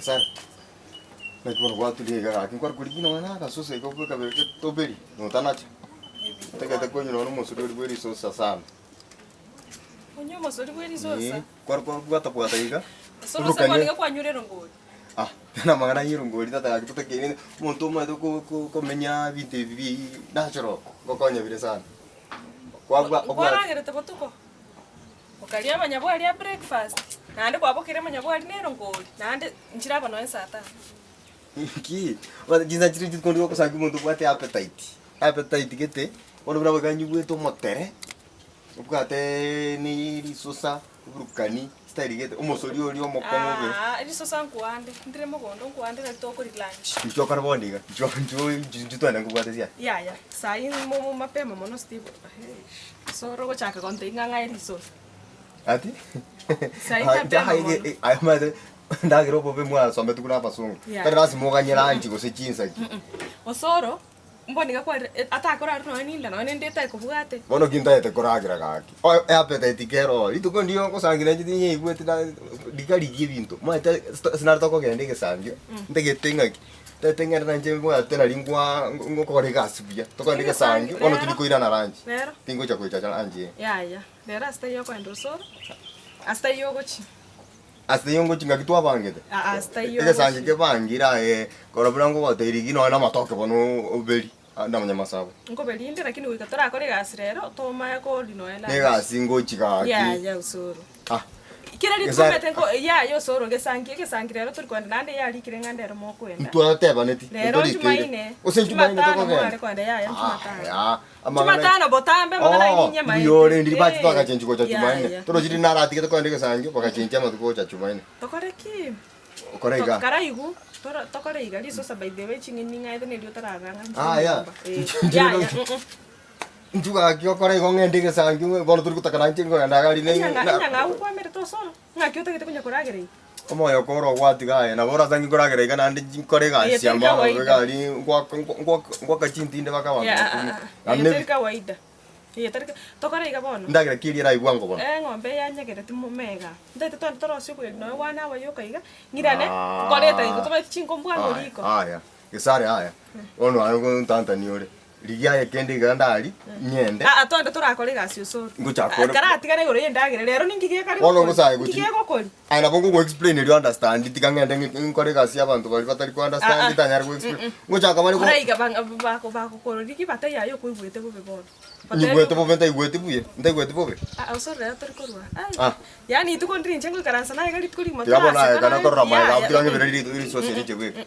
Gesare, naki bono gwaturia iga gaki nkware korigia nonya na agasosa iga obweka beke toberi notanacha. Ntagete konywa nonya na omosori oria bwe risosa sana. Onywe omosori bwe risosa? Eeh, kware kwabwata bwata iga, Ase orosa oburukanie. kware iga kwanyure erongori? Ah, tari amang'ana ya erongori tata gaki totakeire, omonto omanyete ko- ko- komenya ebinto ebi bi natural, ngokonya bire sana. Kwabwa obwate. Nkwaragerete botuko? Okaria amanyabwari a breakfast, naende kwabokire amanyabwari na erongori, naende nchiraba nonya saa tano. Inki? Bono chinsa chiria rituko ndire ogosangia omonto obwate appetite, appetite gete, bono buna banyigwete omotere, obwateeee ne risosa, oburukani, style gete, omosori oria omokong'u obe. Aa risosa nkoande, ndire mogondo nkoande nari tokoria lunch. Inchuo okore bono iga, inchuo inchuo inchuo twende nkobwate siaya. Yaya, sai mo mo mapema mono Steve, eish, soro ogochaka gontebia ng'a ng'ae risosa. Ati? Sai mapema mono. Aye omanyete ndagera obobe mwasometigwe buna abasongo, Yeah. tari lasima oganye lunch gose chinsaki. Osoro, Mboni iga kwarire atakorarire nonya ninda nonya nende etakobwate. Bono ki ntaete koragera gaki? O- eappetite kero oo, rituko ndiyo ngosangi nainche tinyeigweti na riga riria ebinto, omanyete ase nare tokogenda egesangio, ntagete ng'aki, ntagete ng'ende nainche mbwate nari ngwa ngokora egasi buya, tokogenda egesangio, bono tindi koirana lunch, Rero. tingocha gocha lunch eye. Yaya, rero ase taiyo okoenda osoro, ase taiyo ogochia. Ase eyio ngochia ngaki twabangete, Aa, ase taiyo egesangi ogochia. kebangire aye, korwa buna ngogotebirie rigia nonya na amatoke bono oberi, ande amanyamasabo. Nkoberinde lakini goika torakore egasi rero, tomanye kori nonya na Na egasi ngochia gaki. Yaya osoro. Ah, Kera rituko Gesa- omanyete nko yaya osoro gesangi egesangi rero tori koenda naende yarikire ng'a ndero mokoenda. ntwatebaneti, Rero ntorikeire. Jumaine, Gose Jumaine Jumatano tokogenda. mware koenda yaya Jumatano. Ah, amang'ana- Jumatano botambe amang'ana Oh, aye ninyamaete. mbuya ore ndiri bachete Eh, bagachenchia gocha Jumanne. yaya. Torochi riria naratigete kogenda egesangio, bagachenchia amatuko gocha Jumanne. Tokore ki? Okore iga. Karaigu, toro- tokore iga risosa by the way ching'eni ning'aete nerio otararora ng'a nchire Ah, yeah. nyomba. Eh, Nchire yaya, nyomba. mm, mm. Intwe gaki okore igo ng'ende egesangio bono tori gotaka nainche nkogenda iga rinde Enyang'a- na- enyang'au kwamerete osoro, ng'aki otagete konya koragera iga? Omoyo oko ore ogwatiga aye, nabo orasange nkoragera iga naende nkore Eye egasi teri amo kawaida. iga aria ngwaka ngwaka ngwaka chintinde baka abanto Yeah, ah, bakumia. ah, ah. Naende Eye nebi- teri kawaida. Eye teri ka- tokore iga bono. Ndagera ki eria eraigwe ango bono? Eng'ombe eye yanyegereti momega. Ntaete twende torosie obweri nonya one hour yoka iga, ng'irane, Ah. nkoreta igo tobaeti chinko mbwango Aya, riko. aya, gesare aya, bono aye ngontantania ore. Rigia aye kende iga ndari, ng'ende. Aa twende torakore egasi osoro. Ngochaka ore- Karatigana igoro y'endagera rero ninki gekare Bono gokori? ngosae Ninki gochi- gegokori? Aye nabo ngogo explain erio understand tiga ng'ende ng'e- nkore egasi y'abanto baria batari ko understand Ah, ah. ntanyare go explain. Ngochaka bare go Kora iga bang- bako bagokorora rigia bataiyo aye okoigwete bobe bono. nyigwete bobe ntaigweti buya, ntaigweti bobe. Aa osoro rero tori korwa. Ai. Ah. Yaani rituko ndiri inche ngoikaransa naye iga rituko rigima Tiga bono aye toraseka kana naye. korora maega Yaya, tiga mm, ng'ebere ri- risosi eri inche bweka.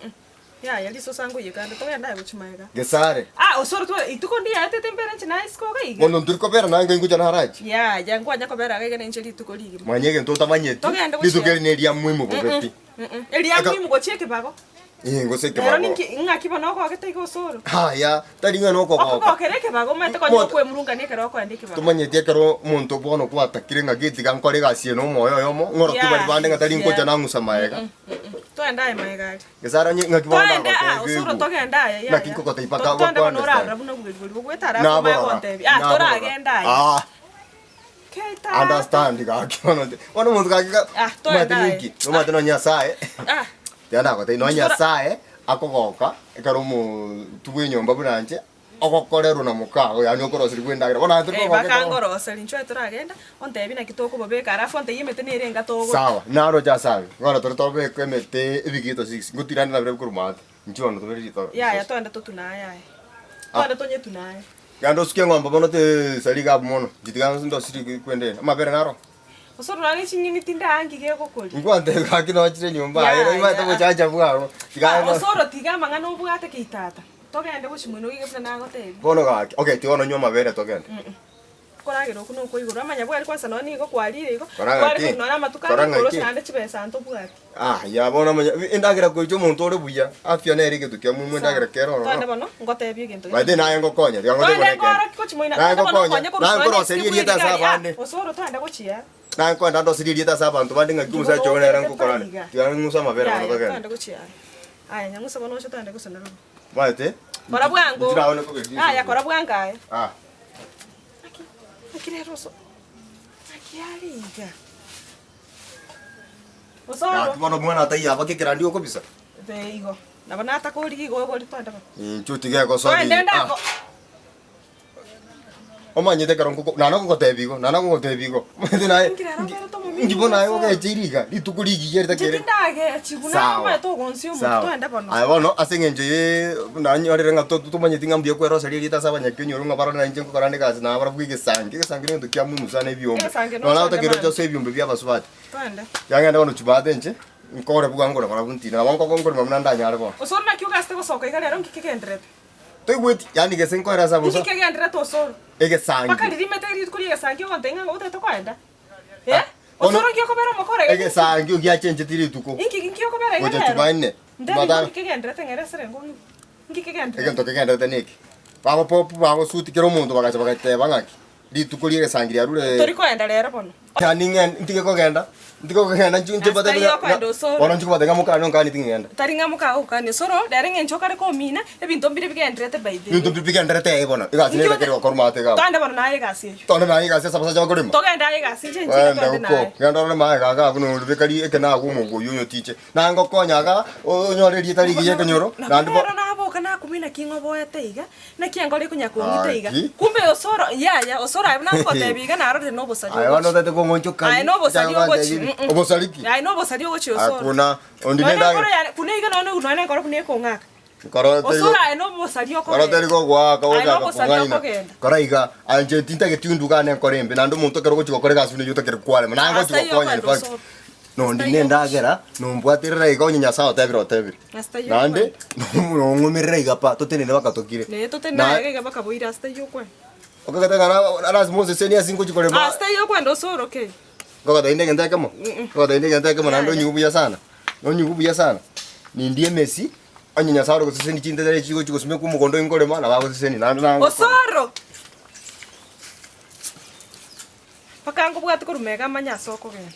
Yaya risosa ngoiyeka ande togende aye gochia magega. Gesare. Ah osoro twa ituko ndiaetete mbere inche naye isiko iga iga. Bono ntori kobera naye ngai ngocha narache. Yaya nkwanya kobera iga iga nainche rituko rigima. Manya egento otamanyeti, Togende gochia. rituko eri neria muhimu bobe pi. Eria Eka- muhimu gochia ekebago. Eh, gose Rero ekebago. ninki ng'aki bono okogete iga osoro. Haya, tari ng'a nokogoka. Okogokera ekebago omanyete konya Moto- okwemurungania ekero okoenda ekebago. Tomanyeti ekero omonto bono gwatakire ng'a getiga nkore egasi eye na omoyo oyomo, ng'orokie Yeah, baria bande ng'a tari yeah. ngocha nang'usa maega. Toende aye magega aria. Gesare onye ng'aki bono Toende aa ndagotebia osoro igwe. togende aye yaya. Naki nkogotebia mpaka To- Toende bono gokwa orarora understand. buna obogeni boria bogwete alafu omanye Naborora, gontebia. Ah naborora. toragende aye. Ah, Keita. understand gaki bono nte. Bono omonto gaki ga Ah, toende omanyete aye. ninki? Omanyete nonya Nyasaye, Ah, tiga ndagotebia nonya Tora- Nyasaye akogoka ekero omonto bwa enyomba buna inche, ogokorerwa na mokago yaani okoroserigwa endagera. Bono aye tori Eh, kogoka ekero bakangoroseri inchuo aye toragenda, ontebie naki tokobobeka alafu ontebie emete nere enga togo. Sawa, naroche ase ayio, bono tore tobeke emete ebigeto six, ngotirande nabirobio korwa maate, inchuo bono tobere ritoke Yaya risosa. twende totune aye aye. Ah. Twende tonyetune aye. Genda osuke eng'ombe bono tesari iga abwo mono, inche tiga ndosiri kwenda ere, amabere naro? Gose orore nare ching'eni tindaangi gegokoria. Nkwantebia gaki nochire nyomba aye, Yaya. oimanyete obochacha bwabo, tiga Ah, aye gose orotige amang'ana obwate keitata. Togende gochia moino iga buna nagotebia. Bono gaki, okay tiga nywa amabere togende. Koragera okwo nokwa igoro, amanyabwari kwansa nonya nigo kwarire igo, Kora kware ng'aki? korwa nonya amatuko Kora ane igoro ng'aki? naende chibesa ntobwati. Ah, ya bono amanya endagera koicha omonto ore buya, afya nere egento kia muhimu endagera kere ororo. Twende bono, ngotebie egento By the way, naye ngokonya, tiga ngotebie Twende bono ekeene. nkoroki gochia moino, Naye twende bono ngokonya, nkonye korwa naye soa nkoroseria nesike erieta ase bw'erigari, ah, abande. osoro twende gochia. Naye nkoenda ndoserie erieta ase abanto bande ng'aki omosacha oyo nere ngokorane. Tiga ng'use amabere bono Yaya, togende. twende gochia. Aya, nyang'use bono oche twende gose narobu. Omanyete? Kora bwango. Inche naone kobeka risosa. Aya, kora bwango aye. Ah. Naki, naki rero oso, naki are iga? Osoro. Gaki bono omwana ataiyo abake ekerandi okobisa. Ee igo. Nabo natakorigia igo ogori twende bono. Inchuo tiga egosori. Twende ndako. Omanyete ekero nkoko nana gogotebia igo, nana gogotebia igo, omanyete naye Inki rero obere tomomini inki bono aye Osoro? ogecheiri iga, rituko rigiya Inche ritakere. tindagechigwa naye Sawa. omanyete ogonsia omonto Sawa. twende bono. Aye bono ase eng'encho ye nanyorire ng'a to tomanyeti ng'a mbuya kweroseria erieta ase abanyakio onyore ng'a barore nainche nkokora ande egasi na barabwo egesangi, egesangi negento kia muhimu sana ebiombe. Egesangi Nonya nochande otakeire mambia. oche ase ebiombe bia abasubati. Twende. Yang'ende bono chibate inche, nkore bwango na barabwo ntinde, nabo nkoba nkorema buna ndanyare bono. Osoro naki ogasete gosoka iga rero nki kegenderete? Toigweti, yaani gese nkoera ase abosa. Nki kegenderete osoro? Egesangi. Mpaka ririmete rituko ri'egesangi ogontebia ng'a otagete koenda? Eh? Ah, bono- Osoro nki okobera omokora iga? Egesangi ogiachencheti rituko. Inki nki okobera iga Gocha rero? Jumanne, Ntebi Jumatano. nki kegenderete ng'ere esere ngong'u. Nki kegenderete? Egento kegenderete neke, bagopopu bagosuti kera omonto bagacha bagateba ng'aki, rituko ri'egesangi riarure. Tori koenda rero bono. Yaani ng'ende ntige kogenda, ntige kogenda nchi nche Ase mbatebie taiyo ng'a okoenda osoro. bono nchi kobatebia ng'a mokane onkanie ting'enda. Tari ng'a mokagokania osoro, rero eng'encho okare komina, ebinto mbire bigenderete by the way. Ebinto mbire bigenderete ee bono, egasi Inki nere ote ekere gokorwa maate iga abwo. Togende bono naye egasi eyio. Togende naye egasi ase abasacha bakorema. Togende aye egasi inche nchire Genda togende uko, naye. genda orore maega iga abwo nore beka ri ekene agwo omongo oyio onyotiche. Naye ngokonya iga, onyore erieta rigiya ekenyoro, Nabo naende bo rero naboka nakumia naki ng'oboete iga, naki enkoro ekonya kong'ita iga. Gaki. Kumbe osoro yaya, osoro aye buna ngotebia iga narorire na obosari Aye bono ogochia. otagete kong'onchokani, Aye na obosari ochake ogochia, gontebia mm. Obosari ki? Aye na obosari ogochia osoro. Hakuna, ondi Nonya nendagera. enkoro yane, buna iga nonya nonya enkoro buna ekong'aka. Koro teri Osoro aye na obosari koro okogenda. teri gogoaka Aye na gochaka obosari kong'aina. okogenda. Kora iga, aye inche tintageti ondugane enkoro embe, naende omonto ekero ogochia gokora egasi buna eyio otakeri kwarema, naye ngochia Ase ayio gokonya in okoenda fact. osoro. Nondi nendagera, nombwaterera iga onye Nyasae otebire otebire. Ase taiyo Naende, okwenda. nong'umerera iga pa, totenene mpaka tokire. Naye totenene Na- aiga iga mpaka boire ase taiyo okwenda. Okagete ng'a na- lazima osesenie ase ngochia korema. Ase taiyo okwenda osoroke. Nkogotebia inde egento ekemo, nkogotebia inde egento ekemo naende Yaya. onyigwe buya sana, onyigwe buya sana. Nindie emesi, onye Nyasae ore gosesenia chintetere echi chigochia gosimekwa omogondo oyo nkorema, nabo agosesenia naende naye ngokora. Osoro! Mpaka nkobwate korwa mega amanye ase okogenda.